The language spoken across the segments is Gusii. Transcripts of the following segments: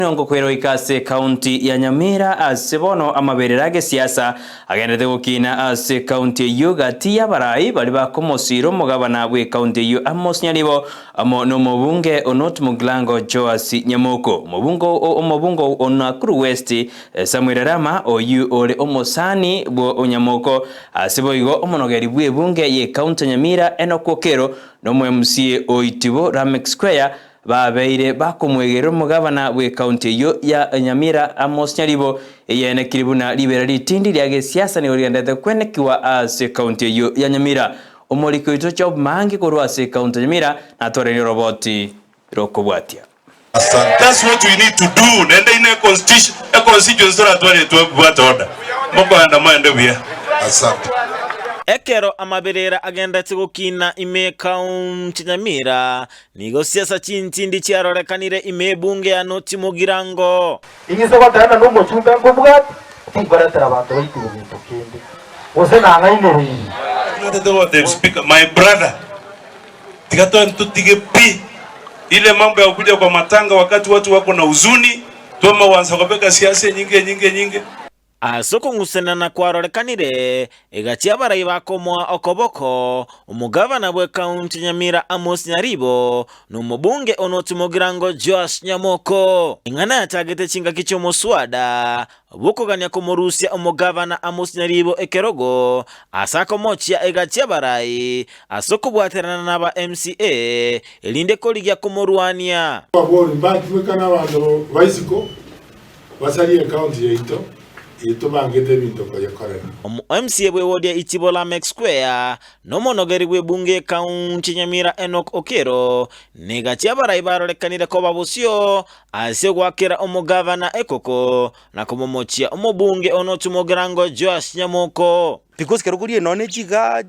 Nongokwera goika ase ekaunti ya Nyamira ase bono amaberera agesiasa agenderete gokina ase ekaunti eyio gati y'abarai baria bakomosiira omogabana bw'ekaunti eyio Amos Nyaribo amo nomobunge o North Mugirango Joas Nyamoko. Omobunge omobunge o Nakuru West Samuel Arama oyio ore omosani bwo Nyamoko ase boigo omonogeri bw'ebunge y'ekaunti ya Nyamira Enock Okello na omo MCA o Itibo Lameck Square Babeire bakomwegerera omogabana bw'ekaunti eyio ya Nyamira Amos Nyaribo, eyenekire buna ribera ritindi ria gesiasa nigo rigenderete kwenekiwa ase ekaunti eyio ya Nyamira. Omoriki oito Job Maangi korwa ase ekaunti ya Nyamira natwareire oroboti rokobwatia. That's what we need to do naende ine econstitution econstituency toratware twebwate order mokoenda moende buya. Asante. Ekero amaberera agenderete gokina ime ekaunti ya Nyamira, Nigo siasa chintindi chiarorekanire ime ebunge ya North Mugirango. Ing'ise gotenena nomochumbe nkobwate, tinkoretera abanto baitigwe gento kende, gose nang'ainereirie. Natete gotebia speaker, my brother, tiga twende totige pi ile mambo ya kuja kwa matanga wakati watu wako na huzuni, twama kuanza kobeka siasa enyinge enyinge enyinge. Ase okong'usanana kwarorekanire, egachia abarai bakomoa okoboko, omogavana bw'ekaunti ya Nyamira Amos Nyaribo, na omobunge o North Mugirango Joash Nyamoko. Eng'ana yachagete chingaki chi'omoswada bw'okogania komorusia omogavana Amos Nyaribo ekerogo ase akomochia egachia abarai ase okobwaterana naba MCA erinde korigia komorwania. Ababori mbatumeka nabanto ba isiko Basarie ekaunti yaito eye tobangete ebinto koyekorera. Omo-MCA bw'ewodi ya Ichibo Lameck Square na omonogeri bw'ebunge y'ekaunti ya Nyamira Enock Okello negachi abarai barorekanire koba bosio ase ogoakera omogavana ekoko na komomochia omobunge o North Mugirango Joash Nyamoko. Because ekero koria nonya ne chiga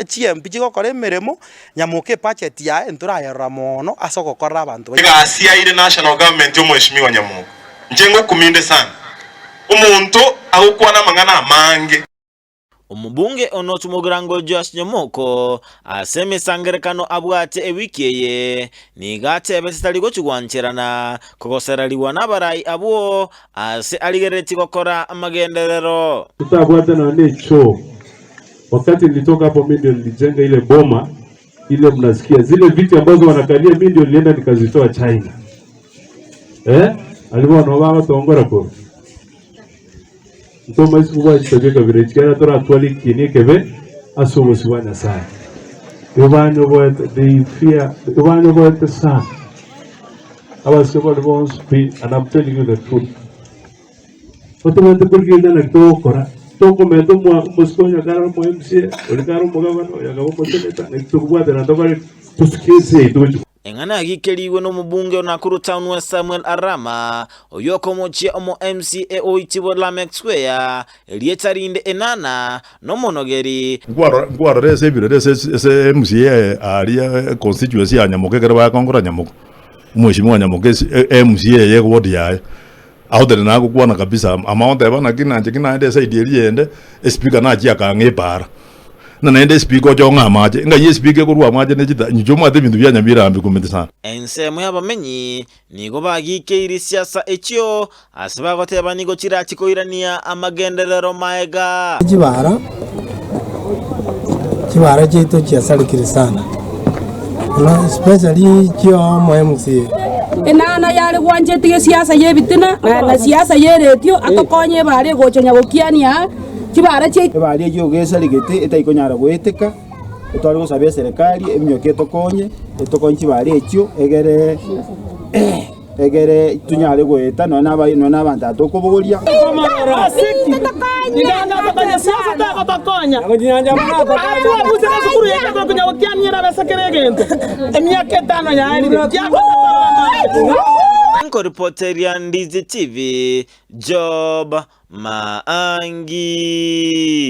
chiempi chigokora emeremo, nyamoka ebudget yaye ntorayerora mono ase ogokorera abanto baito. Egasi yaire national government omweshimiwa Nyamoka. Inche ngokuminde sana. Omonto agokwana amang'ana amange. Omobunge o North Mugirango Joash Nyamoko ase emesangerekano abwate ewiki eye nigo atebete tari gochi gwancherana kogosererigwa nabarai abwo Aase arigereretie gokora amagenderero. Totabwate nonya ne choo. Wakati nilitoka hapo mi ndio nilijenga ile boma ile mnasikia zile viti ambazo wanakalia mi ndio nilienda nikazitoa China. Eh? Aria bono bagotongora korwa. Ntomaisi kobua chitabia ekabira echi kera toratware ekieni ekebe ase obosio bwa Nyasaye. Ebanyoboete they fear ebanyoboete sana. Abasio baria bonsi pi and I'm telling you the truth. Otobwenerete korigereria naki togokora, tokomenta omwa omosike onye kare omo MCA, oria kare omogabana, oyo akaba omoseneta, naki tokobwaterana tokore ki? Tosuke ense yaito gochia. Eng'ana yagikerigwe nomobunge o Nakuru Town West Samuel Arama, oyio okomochia omo MCA o Itibo Lameck Square, erieta rinde Enana, nomonogeri. Nkwarora ase ebirero ase ase MCA aria econstituency ya Nyamoka ekero bakonkora Nyamoka, omweshimiwa Nyamoka ase MCA eye eward yaye, agotenena nagokwana kabisa ama goteba naki nanche ki naende eside eria eyende, espika nachie akang'a epaara. Buna naende espika oche ong'e amache, ng'ai espika ekorwa amache ne chita inche omwate ebinto bia Nyamira mbikumete sana. Ensemo y'abamenyi nigo bagikeirie siasa echio ase bagoteba nigo chirachi koirania amagenderero maega. Chibara, chibara chiaito chiasarekire sana, buna especially chiomo MCA. Enana yare gwanchetie gesiasa y'ebitina na siasa y'eretio atokonye ebara egocha nyagokiania aa chibara chiaito. Ebari eyio ogesaregete etaikonyara goeteka, etware gosaba eserekari eminyoke etokonye, etokonye chibari echio egere egere tonyare goeta nonya na abai nonya na abanto aba tokobogoria. Nkoripoteria Ndizi TV, Job Maangi.